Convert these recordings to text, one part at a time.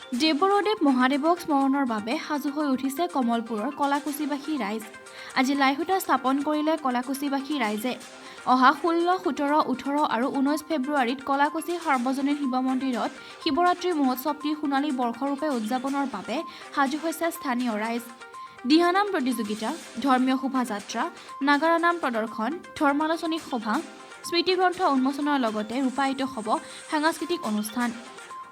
দেৱৰদেৱ মহাদেৱক স্মৰণৰ বাবে সাজু হৈ উঠিছে কমলপুৰৰ কলাকুছিবাসী ৰাইজ। আজি লাইখুঁটা স্থাপন কৰিলে কলাকুছিবাসী ৰাইজে। অহা 16, 17, 18 আৰু 19 ফেব্ৰুৱাৰীত কলাকুছি সাৰ্বজনীন শিৱ মন্দিৰত শিৱৰাত্ৰি মহোৎসৱটি সোণালী বৰ্ষৰূপে উদযাপনৰ বাবে সাজু হৈছে স্থানীয় ৰাইজ। দিহানাম প্ৰতিযোগিতা, ধৰ্মীয় শোভাযাত্ৰা, নাগাৰা নাম প্ৰদৰ্শন, ধৰ্মালোচনী সভা, স্মৃতিগ্ৰন্থ উন্মোচনৰ লগতে ৰূপায়িত হ'ব সাংস্কৃতিক অনুষ্ঠান।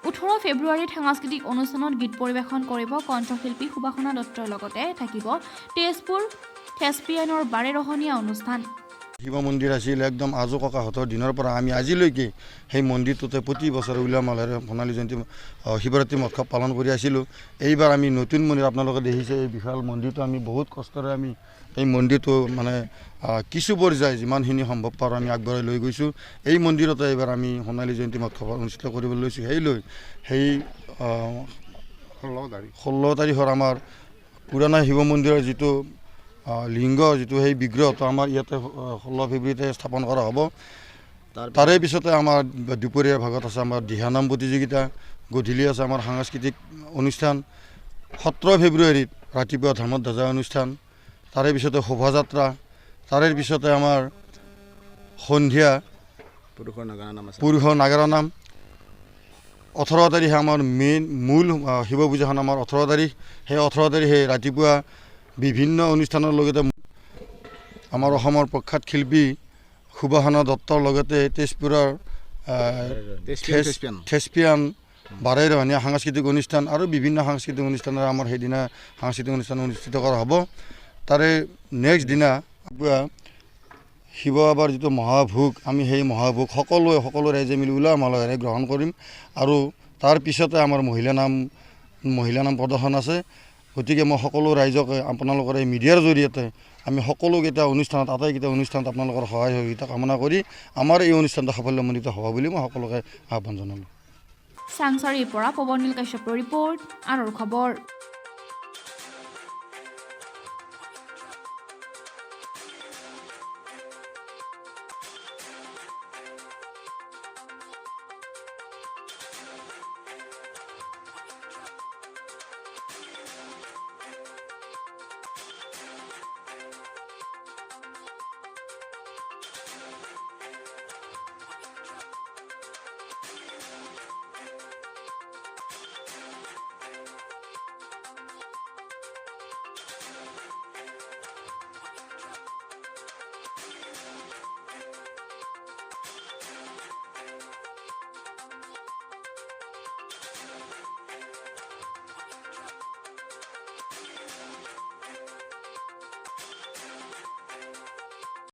18 ফেব্ৰুৱাৰীত সাংস্কৃতিক অনুষ্ঠানত গীত পৰিৱেশন কৰিব কণ্ঠশিল্পী সুবাসনা দত্তৰ লগতে থাকিব তেজপুৰ থেছপিয়ানৰ বাৰেৰহণীয়া অনুষ্ঠান। শিৱ মন্দিৰ আছিল একদম আজো ককাহঁতৰ দিনৰ পৰা আমি আজিলৈকে সেই মন্দিৰটোতে প্ৰতি বছৰে উলহ মালহেৰে সোণালী জয়ন্তী, শিৱৰাত্ৰি মহোৎসৱ পালন কৰি আছিলোঁ। এইবাৰ আমি নতুন মন্দিৰ, আপোনালোকে দেখিছে এই বিশাল মন্দিৰটো, আমি বহুত কষ্টৰে আমি এই মন্দিৰটো মানে কিছু পৰ্যায় যিমানখিনি সম্ভৱ পাৰোঁ আমি আগবঢ়াই লৈ গৈছোঁ। এই মন্দিৰতে এইবাৰ আমি সোণালী জয়ন্তী মহোৎসৱ অনুষ্ঠিত কৰিবলৈ লৈছোঁ। সেই লৈ সেই 16 তাৰিখৰ আমাৰ পুৰণা শিৱ মন্দিৰৰ যিটো লিংগ, যিটো সেই বিগ্ৰহটো আমাৰ ইয়াতে 16 ফেব্ৰুৱাৰীতে স্থাপন কৰা হ'ব। তাৰে পিছতে আমাৰ দুপৰীয়াৰ ভাগত আছে আমাৰ দিহানাম প্ৰতিযোগিতা, গধূলি আছে আমাৰ সাংস্কৃতিক অনুষ্ঠান। 17 ফেব্ৰুৱাৰীত ৰাতিপুৱা ধৰ্মধ্বজা অনুষ্ঠান, তাৰে পিছতে শোভাযাত্ৰা, তাৰে পিছতে আমাৰ সন্ধিয়া পুৰুষৰ নাগাৰা নাম। 18 তাৰিখে আমাৰ মেইন মূল শিৱ পূজাখন আমাৰ 18 তাৰিখ। সেই 18 তাৰিখে ৰাতিপুৱা বিভিন্ন অনুষ্ঠানৰ লগতে আমাৰ অসমৰ প্ৰখ্যাত শিল্পী সুবাসনা দত্তৰ লগতে তেজপুৰৰ থেছপিয়ান বাৰেৰহণীয়া সাংস্কৃতিক অনুষ্ঠান আৰু বিভিন্ন সাংস্কৃতিক অনুষ্ঠানৰ আমাৰ সেইদিনা সাংস্কৃতিক অনুষ্ঠান অনুষ্ঠিত কৰা হ'ব। তাৰে নেক্সট দিনা শিৱ বাবাৰ যিটো মহাভোগ, আমি সেই মহাভোগ সকলোৱে সকলো ৰাইজে মিলি উলহ মালহেৰে গ্ৰহণ কৰিম। আৰু তাৰ পিছতে আমাৰ মহিলা নাম প্ৰদৰ্শন আছে। গতিকে মই সকলো ৰাইজকে আপোনালোকৰ এই মিডিয়াৰ জৰিয়তে আমি সকলোকেইটা অনুষ্ঠানত, আটাইকেইটা অনুষ্ঠানত আপোনালোকৰ সহায় সহযোগিতা কামনা কৰি আমাৰ এই অনুষ্ঠানটো সাফল্যমণ্ডিত হ'ব বুলি মই সকলোকে আহ্বান জনালোঁ। চাংসাৰিৰ পৰা পৱন নীল কাশ্যপৰ ৰিপৰ্ট, আনৰ খবৰ।